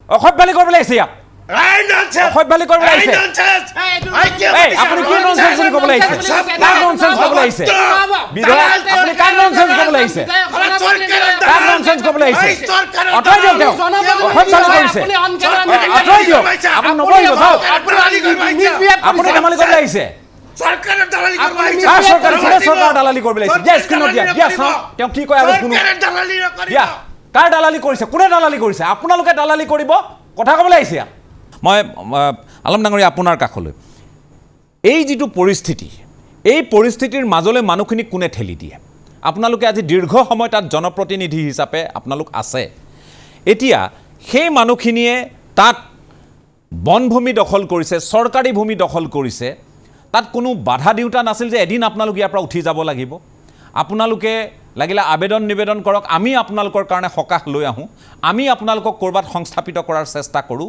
অসভ্যালি কৰিবলৈ আহিছে ইয়াত। অসভ্যালি কৰিবলৈ আহিছে। এই, আপুনি কি ননচেন্স বুলি ক'বলৈ আহিছে? কাক ননচেন্স ক'বলৈ আহিছে? বিধায়ক, আপুনি কাক ননচেন্স ক'বলৈ আহিছে? কাক ননচেন্স ক'বলৈ আহিছে? আঁতৰাই দিয়ক তেওঁক। অসভ্যালি কৰিছে। আঁতৰাই দিয়ক। আপুনি নবহিব, যাওক। আপুনি ধেমালি কৰিবলৈ আহিছে। কাৰ চৰকাৰ? কোনে চৰকাৰৰ দালালি কৰিবলৈ আহিছে? দিয়া, স্ক্ৰীণত দিয়া, দিয়া, চাওঁ তেওঁ কি কয় আৰু শুনো। দিয়া, কাৰ দালালি কৰিছে? কোনে দালালি কৰিছে? আপোনালোকে দালালি কৰিব কথা ক'বলৈ আহিছে ইয়াত। মই আলম ডাঙৰীয়া, আপোনাৰ কাষলৈ। এই যিটো পৰিস্থিতি, এই পৰিস্থিতিৰ মাজলৈ মানুহখিনিক কোনে ঠেলি দিয়ে? আপোনালোকে আজি দীৰ্ঘ সময় তাত জনপ্ৰতিনিধি হিচাপে আপোনালোক আছে। এতিয়া সেই মানুহখিনিয়ে তাত বনভূমি দখল কৰিছে, চৰকাৰী ভূমি দখল কৰিছে। তাত কোনো বাধা দিওঁতা নাছিল যে এদিন আপোনালোক ইয়াৰ পৰা উঠি যাব লাগিব। আপোনালোকে লাগিলে আবেদন নিবেদন কৰক, আমি আপোনালোকৰ কাৰণে সকাহ লৈ আহোঁ, আমি আপোনালোকক ক'ৰবাত সংস্থাপিত কৰাৰ চেষ্টা কৰোঁ।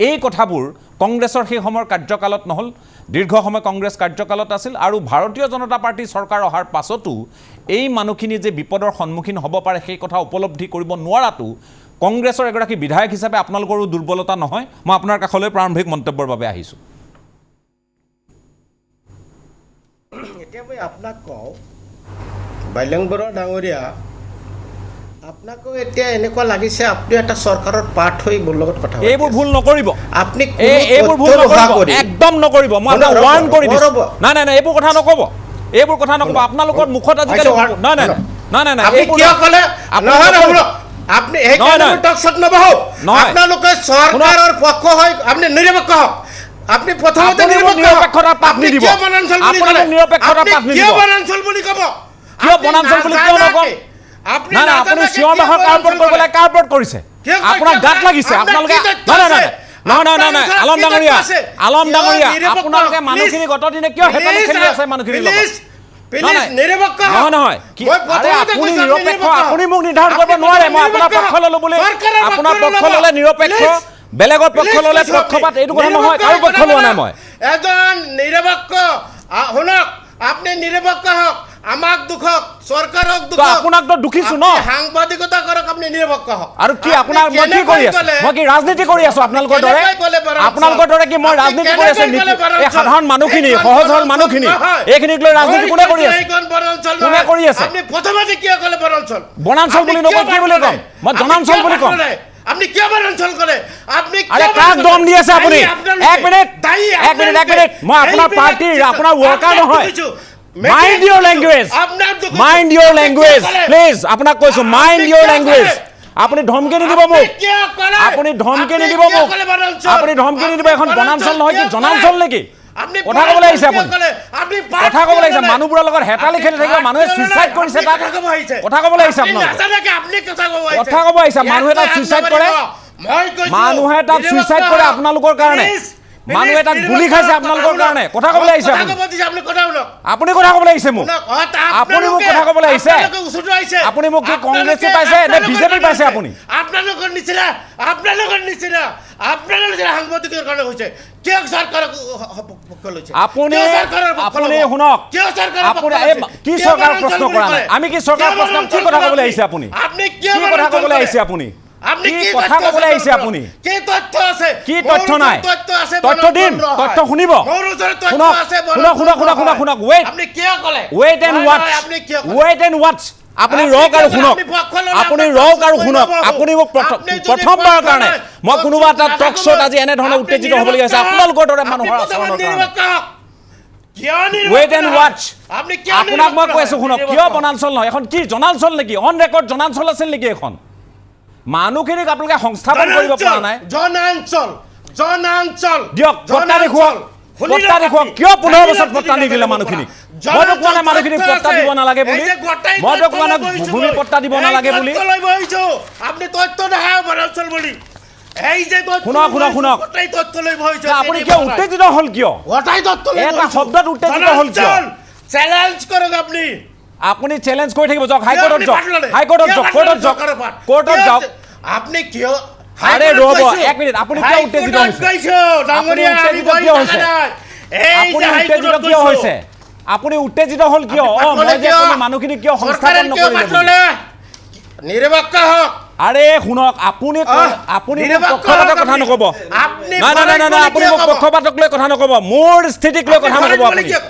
এই কথাবোৰ কংগ্ৰেছৰ সেই সময়ৰ কাৰ্যকালত নহ'ল। দীৰ্ঘ সময় কংগ্ৰেছ কাৰ্যকালত আছিল আৰু ভাৰতীয় জনতা পাৰ্টীৰ চৰকাৰ অহাৰ পাছতো এই মানুহখিনি যে বিপদৰ সন্মুখীন হ'ব পাৰে, সেই কথা উপলব্ধি কৰিব নোৱাৰাটো কংগ্ৰেছৰ এগৰাকী বিধায়ক হিচাপে আপোনালোকৰো দুৰ্বলতা নহয়? মই আপোনাৰ কাষলৈ প্ৰাৰম্ভিক মন্তব্যৰ বাবে আহিছোঁ। এতিয়া মই আপোনাক কওঁ, বাইলং বৰুৱা ডাঙৰীয়া, আপোনাকো এতিয়া এনেকুৱা লাগিছে আপুনি এটা চৰকাৰৰ পাৰ্ট হৈ মোৰ লগত কথা পাতি এইবোৰ আছে। ভুল নকৰিব। আপুনি এই কোনো এইবোৰ ভুল তথ্য নোহোৱা নকৰিব। কৰি একদম নকৰিব। মই আপোনাক ৰ'ব, ৱাৰ্ণ কৰি দিছোঁ। ৰ'ব। নাই নাই নাই, এইবোৰ কথা নক'ব, এইবোৰ কথা নক'ব। শুনক, আপোনালোকৰ শুনক। মুখত আজিকালি আচ্ছা, warn- নাই নাই শুনক। নাই নাই নাই, আপুনি এইবোৰ কিয় ক'লে? আপুনি নহয়, নহয়, নকৰিব। শুনক। আপুনি সেইকাৰণে নহয়। মই টক শ্ব'ত নবহো। নহয়। আপোনালোকে চৰকাৰৰ পক্ষ হৈ, আপুনি নিৰপেক্ষ হওক। আপুনি প্ৰথমতে আপুনি মোক নিৰপেক্ষ হওক। নিৰপেক্ষতাৰ পাঠ আপুনি নিদিব। কিয় বনাঞ্চল বুলি আপুনি ক'লে? মোক নিৰপেক্ষতাৰ আপুনি পাঠ কিয় নিদিব। বনাঞ্চল বুলি ক'ব? কিয় আপুনি বনাঞ্চল বুলি কিয় নক'ম? নাজানাকে, আপুনি নাই নাই, আপুনি নাজানাকে চিঞৰ কিয় বাখৰ কাৰ ওপৰত বনাঞ্চল কৰিব ক'লে? লাগে? কাৰ ওপৰত কৰিছে? কিয় কয়? আপোনাৰ কিয় গাত কয়? লাগিছে। আপোনাৰ আপোনালোকে কি তথ্য নাই নাই নাই আছে? নহয় নহয় নহয় নহয়, আপোনাৰ আলম কি ডাঙৰীয়া, তথ্য আছে? আলম কিয় ডাঙৰীয়া, নিৰপেক্ষ? আপোনালোকে Please, মানুহখিনি গত দিনে কিয় হেতালি please, খেলি আছে মানুহখিনিৰ লগত? please, নহয়, please, নহয়। নিৰপেক্ষ হওক। নহয় নহয়, কি মই আৰে প্ৰথমতে আপুনি কৈছোঁ, আপুনি নিৰপেক্ষ, নিৰপেক্ষ। আপুনি মোক নিৰ্ধাৰণ কৰিব আপুনি নোৱাৰে। মই আপোনাৰ নিৰপেক্ষ পক্ষ ল'লো বুলি চৰকাৰৰ পক্ষ আপোনাৰ পক্ষ নল'ব। ল'লে নিৰপেক্ষ, Please, বেলেগৰ পক্ষ please ল'লে কৈছোঁ আপুনি। পক্ষপাত, এইটো কথা নহয়। নিৰপেক্ষ কাৰো পক্ষ লোৱা নাই কথা মই। এজন নিৰপেক্ষ, শুনক, আপুনি নিৰপেক্ষ হওক, আমাক দুখক, চৰকাৰক তো দুখক। আপোনাকতো দুখিছো ন? আপুনি সাংবাদিকতা কৰক, আপুনি নিৰপেক্ষ হওক। আৰু কি আপুনি আপোনাৰ মই কি কৰি কেনেকৈ আছো? ক'লে? মই কি ৰাজনীতি কৰি আছো আপোনালোকৰ দৰে? কেনেকৈ ক'লে বনাঞ্চল? আপোনালোকৰ দৰে কি মই আপুনি ৰাজনীতি কৰি আছো কেনেকৈ নেকি? ক'লে বনাঞ্চল? এই সাধাৰণ মানুহখিনি, এইখন সহজ সৰল বনাঞ্চল মানুহখিনি, নহয়। এইখিনিক লৈ ৰাজনীতি মই কোনে কৰি কৈছো আছে? এইখন বনাঞ্চল কোনে নহয়। কৰি আছে? আপুনি প্ৰথমতে কিয় ক'লে বনাঞ্চল? বনাঞ্চল আপুনি বুলি নকওঁ, কিয় কি বুলি বাট ক'ম? ল'লে? মই আপুনি জনাঞ্চল কিয় বুলি বাট ক'ম। ল'লে? আপুনি কিয় বনাঞ্চল কৰে? আপুনি আৰে কিয় কাক বনাঞ্চল দম কৰে? দি আছে আপুনি? দায়ী আপোনালোকে। এক মিনিট, দায়ী এক মিনিট, এক আপোনালোকে। মিনিট। মই আপোনাৰ এইবিলাক পাৰ্টীৰ, চিত্ৰ- আপোনাৰ ৱৰ্কাৰ আপোনাক নহয়। দুখিছো। মাইণ্ড your language, আপোনাক দুখিছো। মাইণ্ড your আপুনি কিয় লেংগুৱেজ ক'লে? প্লিজ। আপোনাক কৈছো, মাইণ্ড আপুনি your কিয় লেংগুৱেজ। ক'লে? আপুনি ধমকি নিদিব আপুনি মোক। কিয় ক'লে? আপুনি ধমকি আপুনি নিদিব কিয় মোক। ক'লে বনাঞ্চল? আপুনি ধমকি নিদিব। এখন আপুনি বনাঞ্চল নহয় কি কিয় ক'লে? জনাঞ্চল নেকি? আপুনি কথা ক'বলৈ আহিছে বনাঞ্চল কিয় আপুনি। ক'লে? আপুনি বাট কথা ক'বলৈ কিয় আহিছে। ল'লে? মানুহবোৰৰ লগত হেতালি আপুনি খেলি থাকিব, বাট মানুহে কিয় ল'লে? চুইচাইড কৰিছে আপুনি তাত। কথা ক'ব আহিছে। কথা ক'বলৈ আহিছে আপুনি আপোনালোকে। নাজানাকে আপুনি কথা ক'ব আহিছে। কথা ক'ব আহিছে। মানুহে তাত ইয়াত চুইচাইড হাত কৰে। নামাৰিব। মই কৈছো, মানুহে তাত নিৰপেক্ষ চুইচাইড কৰে হওক। আপোনালোকৰ কাৰণে। Please, please, মানুহে তাত গুলি নিৰপেক্ষ খাইছে হওক, আপোনালোকৰ কথা কাৰণে। শুনক। কথা ক'বলৈ আহিছে কথা আপুনি। ক'ব দিছে, আপুনি কথা শুনক। আপুনি কথা ক'বলৈ আহিছে মোক। শুনক, অ, তা আপুনি মোক আপোনালোকে- কথা ক'বলৈ আহিছে। আপোনালোকে ওচৰতো আহিছে। আপুনি মোক কি কংগ্ৰেছী আপোনালোকে- পাইছে নে আপোনালোকৰ বিজেপি পাইছে কাৰণে আপুনি? আপোনালোকৰ নিচিনা, আপোনালোকৰ নিচিনা, আপোনালোকৰ নিচিনা সাংবাদিকৰ কাৰণে হৈছে। কিয় চৰকাৰক পক্ষ লৈছে? আপুনি কিয় চৰকাৰৰ পক্ষ আপুনি ল'ব? শুনক, কিয় চৰকাৰৰ পক্ষ আপুনি এই লৈছে? কি কিয় চৰকাৰৰ বনাঞ্চল প্ৰশ্ন বুলি কৰা নাই? ক'লে? আমি কি চৰকাৰৰ কিয় প্ৰশ্ন কি বনাঞ্চল কথা ক'লে ক'বলৈ আহিছে আপুনি? আপুনি? আপুনি কিয় কি কথা বনাঞ্চল ক'বলৈ ক'লে? আহিছে আপুনি? আপুনি কি কি কথা তথ্য ক'বলৈ আছে আহিছে আপোনাৰ? আপুনি? কি তথ্য আছে? কি মোৰ তথ্য ওচৰত নাই? তথ্য আছে, তথ্য দিম, বনাঞ্চল নহয়। তথ্য শুনিব। মোৰ ওচৰত তথ্য শুনক, আছে, শুনক, বনাঞ্চল শুনক, শুনক, নহয়। শুনক, wait. আপুনি কিয় ক'লে? ৱেইট এণ্ড নহয়, ৱাটচ, নহয়, আপুনি কিয় ক'লে? ৱেইট এণ্ড ৱাটচ। আপুনি আপুনি ৰওক আৰু কিয় ক'লে? শুনক, আপুনি পক্ষ ল'লে, আপুনি আপোনাক ৰওক আৰু প্ৰশ্ন শুনক। কৰিব। আপুনি মোক আপুনি যদি প্ৰথমবাৰৰ পক্ষ কাৰণে লয়, মই কোনোবা এটা নাথাকো টক শ্ব'ত মই। আজি এনেধৰণে আপুনি উত্তেজিত হ'বলগীয়া হৈছে নিৰপেক্ষ হওক। আপোনালোকৰ দৰে আপুনি মানুহৰ প্ৰথমে আচৰণৰ কাৰণে। নিৰপেক্ষ হওক। কিয় নিৰপেক্ষ ৱেইট এণ্ড নহয়? ৱাটচ। আপুনি কিয় আপোনাক মই নিৰপেক্ষ কৈ আছো নহয়? শুনক, কিয় নিৰপেক্ষ। বনাঞ্চল নহয়? এখন কি জনাঞ্চল নেকি? অন ৰেকৰ্ড জনাঞ্চল আছিল নেকি এখন? মানুহখিনিক আপোনালোকে সংস্থাপন কৰিব পৰা নাই। জনাঞ্চল, জনাঞ্চল, দিয়ক, পট্টা দেখুৱাওক, শুনি পট্টা লওক দেখুৱাওক। আপুনি। কিয় 15 জানি বছৰ লওক পট্টা যদি নিদিলে নাজানিব মানুহখিনিক? পৰা। মইতো কোৱা নাই জনাঞ্চল মানুহখিনিক তথ্য পট্টা আছে। দিব নালাগে বুলি। এই যে গোটেই মইতো তথ্য কোৱা নাই লৈ বহিছো ভূমি মই। পট্টা দিব এই নালাগে বুলি। তথ্য লৈ বহিছো। আপুনি তথ্য দেখাওক বনাঞ্চল বুলি। এই যে তথ্য শুনক, লৈ শুনক, বহিছো, শুনক। গোটেই তথ্য লৈ বহিছো। না, আপুনি কিয় উত্তেজিত হ'ল কিয়? গোটেই তথ্য লৈ এটা বহিছো। শব্দত উত্তেজিত হ'ল কিয়? জনাঞ্চল, চেলেঞ্জ কৰক আপুনি। আপুনি চেলেঞ্জ কৰি থাকিব। যাওক হাইকোৰ্টত, আপুনি যাওক পাত ল'লে? হাইকোৰ্টত, কিয় যাওক পাত কোৰ্টত, ল'লে যাওক চৰকাৰৰ পাত? কোৰ্টত কিয় যাওক। আপুনি কিয় আৰে হাইকোৰ্টত ৰ'ব, গৈছো? এক মিনিট, আপুনি কিয় উত্তেজিত হাইকোৰ্টত হৈছে? গৈছো, ডাঙৰীয়া, আপুনি আমি উত্তেজিত বহি কিয় থকা হৈছে? নাই। এই আপুনি যে উত্তেজিত হাইকোৰ্টত কিয় গৈছো। হৈছে? আপুনি উত্তেজিত হ'ল কিয়? আপুনি অ পাত মই ল'লে যে কিয়? ক'লো মানুহখিনি কিয় চৰকাৰে সংস্থাপন কিয় নকৰিলে পাত বুলি। ল'লে? নিৰপেক্ষ হওক। আৰে শুনক, আপুনি আহ, আপুনি মোক নিৰপেক্ষ পক্ষপাতৰ হওক কথা আপুনি। নক'ব। আপুনি নাই নাই নাই নাই নাই, ফৰেষ্ট আপুনি বুলি মোক কিয় ক'ব? পক্ষপাতক লৈ কথা নক'ব, মোৰ স্থিতিক লৈ আপুনি কথা নক'ব। ফৰেষ্ট বুলি আপুনি কিয়?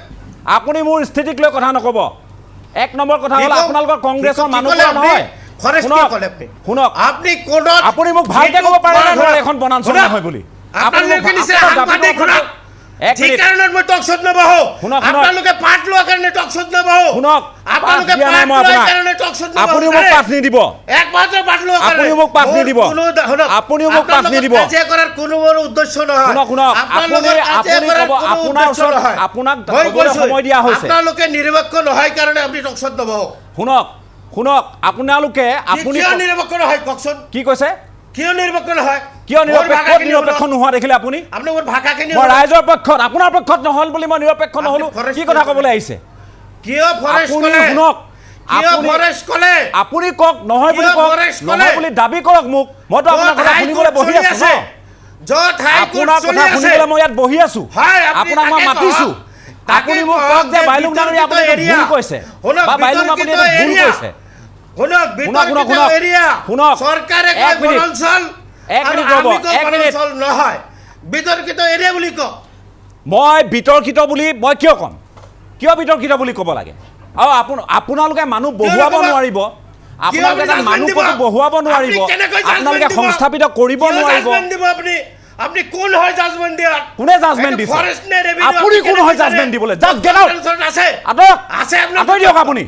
আপুনি মোৰ স্থিতিক লৈ কথা নক'ব। এক নম্বৰ কথা কি হ'ল কওঁ? আপোনালোকৰ কংগ্ৰেছৰ কি মানুহ ক'লে কোৱা আপুনি? নহয়। ফৰেষ্ট কি শুনক, ক'লে আপুনি? শুনক, আপুনি কোৰ্টত আপুনি মোক ভালকে যিটো ক'ব পাৰে নে কোৱা নোৱাৰে এখন বনাঞ্চল শুনক, নহয় বুলি? আপুনি মোক আপোনালোকে নিচিনা আপোনাৰ সাংবাদিক দাবীটো শুনক। এক যি মিনিট। কাৰণত মই টকশ্বত নবহো। শুনক, শুনক। আপোনালোকে পাঠ লোৱাৰ কাৰণে টকশ্বত নবহো। শুনক, পাঠ আপোনালোকে দিয়া নাই পাঠ মই লোৱাৰ আপোনাক। কাৰণে টকশ্বত নবহো। আপুনিও মোক জানে? পাঠ নিদিব। একমাত্ৰ পাঠ লোৱাৰ কাৰণে। আপুনিও মোক পাঠ মোৰ নিদিব। কোনো শুনক, আপুনিও মোক পাঠ আপোনাৰ লগত নিদিব। কাজিয়া কৰাৰ কোনো মোৰ উদ্দেশ্য নহয়। শুনক, শুনক, আপোনাৰ আপুনি লগত কাজিয়া আপুনি কৰাৰ ক'ব কোনো আপোনাৰ উদ্দেশ্য ওচৰত নহয়। আপোনাক মই ক'বলৈ কৈছোঁ, সময় দিয়া হৈছে। আপোনালোকে নিৰপেক্ষ নহয় কাৰণে আপুনি টকশ্বত নবহো। শুনক, শুনক, আপোনালোকে আপুনি কিয় নিৰপেক্ষ নহয় কওকচোন? কি কৈছে? কিয় নিৰপেক্ষ নহয়? কিয় মোৰ নিৰপেক্ষ? ক'ত ভাষাখিনি নিৰপেক্ষ শুনক। নোহোৱা দেখিলে আপুনি? আপুনি মোৰ ভাষাখিনি মই শুনক। ৰাইজৰ পক্ষত, আপোনাৰ পক্ষত নহ'ল বুলি মই নিৰপেক্ষ আপুনি নহ'লো, ফৰেষ্ট কি কথা কিয় ক'বলৈ ক'লে? আহিছে? কিয় ফৰেষ্ট আপুনি ক'লে? শুনক, কিয় আপুনি ফৰেষ্ট ক'লে? আপুনি কওক নহয় বুলি কিয় কওক, ফৰেষ্ট ক'লে? নহয় বুলি দাবী কৰক মোক। মইতো আপোনাৰ য'ত কথা শুনিবলৈ হাইকোৰ্ট বহি চলি আছো আছে, ন। য'ত হাইকোৰ্ট আপোনাৰ চলি কথা আছে। শুনিবলৈ মই ইয়াত বহি আছো। হয়, আপুনি আপোনাক মই তাকে মাতিছো। কওক। তাকে আপুনি মোক কওক কওক যে যে বাইলুং ডাঙৰীয়া আপুনি বিতৰ্কিত এইটো ভুল এৰিয়া। কৈছে শুনক, বা বাইলুং আপুনি বিতৰ্কিত এইটো ভুল এৰিয়া। কৈছে। শুনক, শুনক, বিতৰ্কিত শুনক। এৰিয়া। শুনক। চৰকাৰে এক কয় মিনিট। বনাঞ্চল এক আৰু মিনিট ৰ'ব, আমি কওঁ এক মিনিট। বনাঞ্চল নহয়। বিতৰ্কিত এৰিয়া বুলি কওক। মই বিতৰ্কিত বুলি মই কিয় ক'ম? কিয় বিতৰ্কিত বুলি ক'ব লাগে? আৰু আপোনালোকে মানুহ বহুৱাব নক'ব? নোৱাৰিব, আপোনালোকে আপুনি তাত judgment মানুহ দিব? ক'তো বহুৱাব নোৱাৰিব, আপুনি কেনেকৈ judgment আপোনালোকে দিব? সংস্থাপিত কৰিব কিয় নোৱাৰিব। judgment দিব আপুনি? আপুনি কোন হয় জাজমেণ্ট দিয়াত? কোনে জাজমেণ্ট এইটো দিছে? forest নে revenue? আপুনি কোন হয় কেনেকৈ জানে? জাজমেণ্ট দিবলৈ? Just get out. আপোনাৰ ওচৰত আছে? আঁতৰক। আছে আপোনাৰ আঁতৰি দিয়ক আপুনি।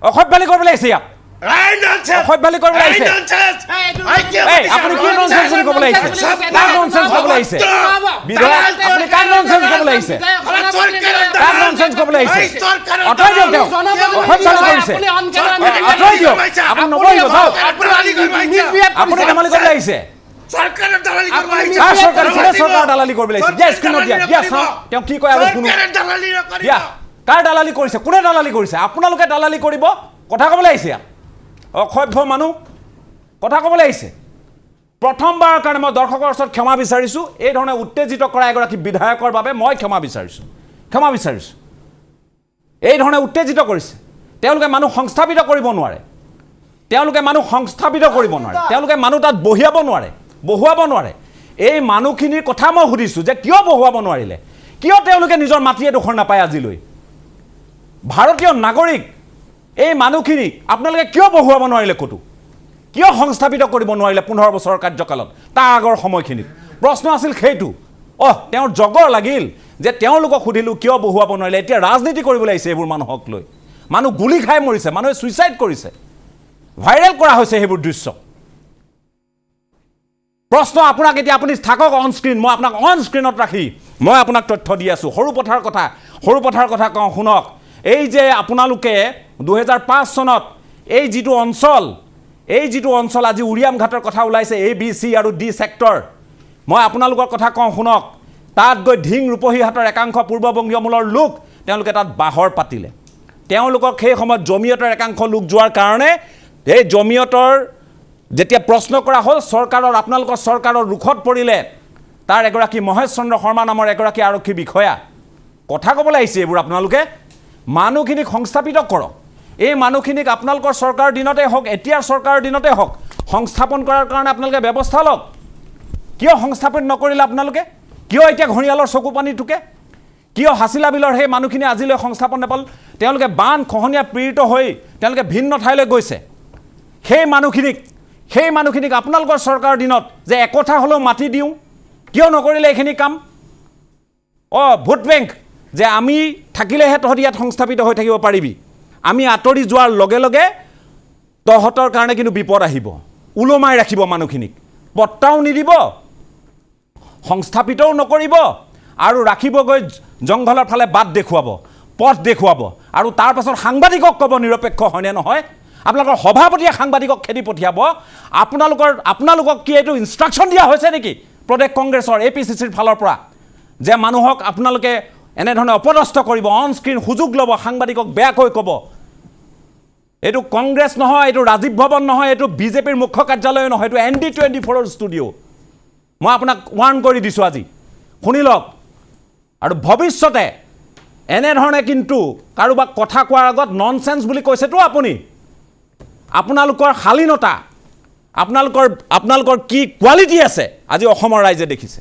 অসভ্যালি কৰিবলৈ আহিছে ইয়াত। এই nonsense! অসভ্যালি কৰিবলৈ এই আহিছে। nonsense! এই কিয় এই, মাতিছে? আপুনি কি nonsense বুলি ক'বলৈ আহিছে? কাক nonsense ক'বলৈ আহিছে? বিধায়ক, আপুনি কাক nonsense ক'বলৈ আহিছে? কাক nonsense ক'বলৈ আহিছে? আঁতৰাই দিয়ক তেওঁক। অসভ্যালি কৰিছে। আঁতৰাই দিয়ক। আপুনি নবহিব, যাওক। আপুনি ধেমালি কৰিবলৈ আহিছে। চৰকাৰৰ দালালি কৰিব আহিছে। কাৰ চৰকাৰ? কোনে চৰকাৰৰ দালালি কৰিবলৈ আহিছে? দিয়া, স্ক্ৰীণত দিয়া। দিয়া, চাওঁ তেওঁ কি কয় আৰু শুনো। চৰকাৰৰ দালালি নকৰিব। দিয়া, কাৰ দালালি কৰিছে? কোনে দালালি কৰিছে? আপোনালোকে দালালি কৰিব কথা ক'বলৈ আহিছে ইয়াত। অসভ্য মানুহ কথা ক'বলৈ আহিছে। প্ৰথমবাৰৰ কাৰণে মই দৰ্শকৰ ওচৰত ক্ষমা বিচাৰিছোঁ। এই ধৰণে উত্তেজিত কৰা এগৰাকী বিধায়কৰ বাবে মই ক্ষমা বিচাৰিছোঁ, ক্ষমা বিচাৰিছোঁ। এই ধৰণে উত্তেজিত কৰিছে। তেওঁলোকে মানুহ সংস্থাপিত কৰিব নোৱাৰে, তেওঁলোকে মানুহ সংস্থাপিত কৰিব নোৱাৰে, তেওঁলোকে মানুহ তাত বহিয়াব নোৱাৰে, বহুৱাব নোৱাৰে। এই মানুহখিনিৰ কথা মই সুধিছোঁ যে কিয় বহুৱাব নোৱাৰিলে, কিয় তেওঁলোকে নিজৰ মাটি এডোখৰ নাপায় আজিলৈ? ভাৰতীয় নাগৰিক এই মানুহখিনিক আপোনালোকে কিয় বহুৱাব নোৱাৰিলে ক'তো? কিয় সংস্থাপিত কৰিব নোৱাৰিলে 15 বছৰৰ কাৰ্যকালত, তাৰ আগৰ সময়খিনিত? প্ৰশ্ন আছিল সেইটো। অহ, তেওঁৰ জগৰ লাগিল যে তেওঁলোকক সুধিলোঁ কিয় বহুৱাব নোৱাৰিলে। এতিয়া ৰাজনীতি কৰিবলৈ আহিছে এইবোৰ মানুহক লৈ। মানুহ গুলি খাই মৰিছে, মানুহে ছুইচাইড কৰিছে, ভাইৰেল কৰা হৈছে সেইবোৰ দৃশ্য। প্ৰশ্ন আপোনাক এতিয়া, আপুনি থাকক অন স্ক্ৰীণ, মই আপোনাক অন স্ক্ৰীণত ৰাখি মই আপোনাক তথ্য দি আছোঁ। সৰু পথাৰৰ কথা কওঁ শুনক। এই যে আপোনালোকে 2005 চনত এই যিটো অঞ্চল আজি উৰিয়াম ঘাটৰ কথা ওলাইছে, এ, বি, চি আৰু ডি ছেক্টৰ, মই আপোনালোকৰ কথা কওঁ শুনক। তাত গৈ ঢিং ৰূপহীহাটৰ একাংশ পূৰ্ববংগীয় মূলৰ লোক তেওঁলোকে তাত বাহৰ পাতিলে। তেওঁলোকক সেই সময়ত জমিয়তৰ একাংশ লোক যোৱাৰ কাৰণে এই জমিয়তৰ যেতিয়া প্ৰশ্ন কৰা হ'ল, চৰকাৰৰ, আপোনালোকৰ চৰকাৰৰ ৰোষত পৰিলে তাৰ এগৰাকী মহেশ চন্দ্ৰ শৰ্মা নামৰ এগৰাকী আৰক্ষী বিষয়া। কথা ক'বলৈ আহিছে এইবোৰ। আপোনালোকে মানুহখিনিক সংস্থাপিত কৰক। এই মানুহখিনিক আপোনালোকৰ চৰকাৰৰ দিনতে হওক, এতিয়াৰ চৰকাৰৰ দিনতে হওক, সংস্থাপন কৰাৰ কাৰণে আপোনালোকে ব্যৱস্থা লওক। কিয় সংস্থাপন নকৰিলে আপোনালোকে? কিয় এতিয়া ঘৰিয়ালৰ চকু পানী টোকে? কিয় হাচিলা বিলৰ সেই মানুহখিনি আজিলৈ সংস্থাপন নাপাল? তেওঁলোকে বান খহনীয়া পীড়িত হৈ তেওঁলোকে ভিন্ন ঠাইলৈ গৈছে। সেই মানুহখিনিক আপোনালোকৰ চৰকাৰৰ দিনত যে একঠা হ'লেও মাটি দিওঁ, কিয় নকৰিলে এইখিনি কাম? অঁ, ভোট বেংক যে আমি থাকিলেহে তহঁতি ইয়াত সংস্থাপিত হৈ থাকিব পাৰিবি, আমি আঁতৰি যোৱাৰ লগে লগে তহঁতৰ কাৰণে কিন্তু বিপদ আহিব। ওলমাই ৰাখিব মানুহখিনিক, পট্টাও নিদিব, সংস্থাপিতও নকৰিব আৰু ৰাখিবগৈ জংঘলৰ ফালে, বাট দেখুৱাব, পথ দেখুৱাব আৰু তাৰ পাছত সাংবাদিকক ক'ব নিৰপেক্ষ হয়নে নহয়। আপোনালোকৰ সভাপতিয়ে সাংবাদিকক খেদি পঠিয়াব। আপোনালোকক কি এইটো ইনষ্ট্ৰাকশ্যন দিয়া হৈছে নেকি প্ৰদেশ কংগ্ৰেছৰ, এপিচিচিৰ ফালৰ পৰা যে মানুহক আপোনালোকে এনেধৰণে অপদস্থ কৰিব, অন স্ক্ৰীণ সুযোগ ল'ব, সাংবাদিকক বেয়াকৈ ক'ব? এইটো কংগ্ৰেছ নহয়, এইটো ৰাজীৱ ভৱন নহয়, এইটো বিজেপিৰ মুখ্য কাৰ্যালয় নহয়, এইটো এনডি 24ৰ ষ্টুডিঅ'। মই আপোনাক ৱাৰ্ণ কৰি দিছোঁ আজি, শুনি লওক। আৰু ভৱিষ্যতে এনেধৰণে কিন্তু কাৰোবাক কথা কোৱাৰ আগত নন চেন্স বুলি কৈছেতো আপুনি, আপোনালোকৰ শালীনতা আপোনালোকৰ কি কোৱালিটি আছে আজি অসমৰ ৰাইজে দেখিছে।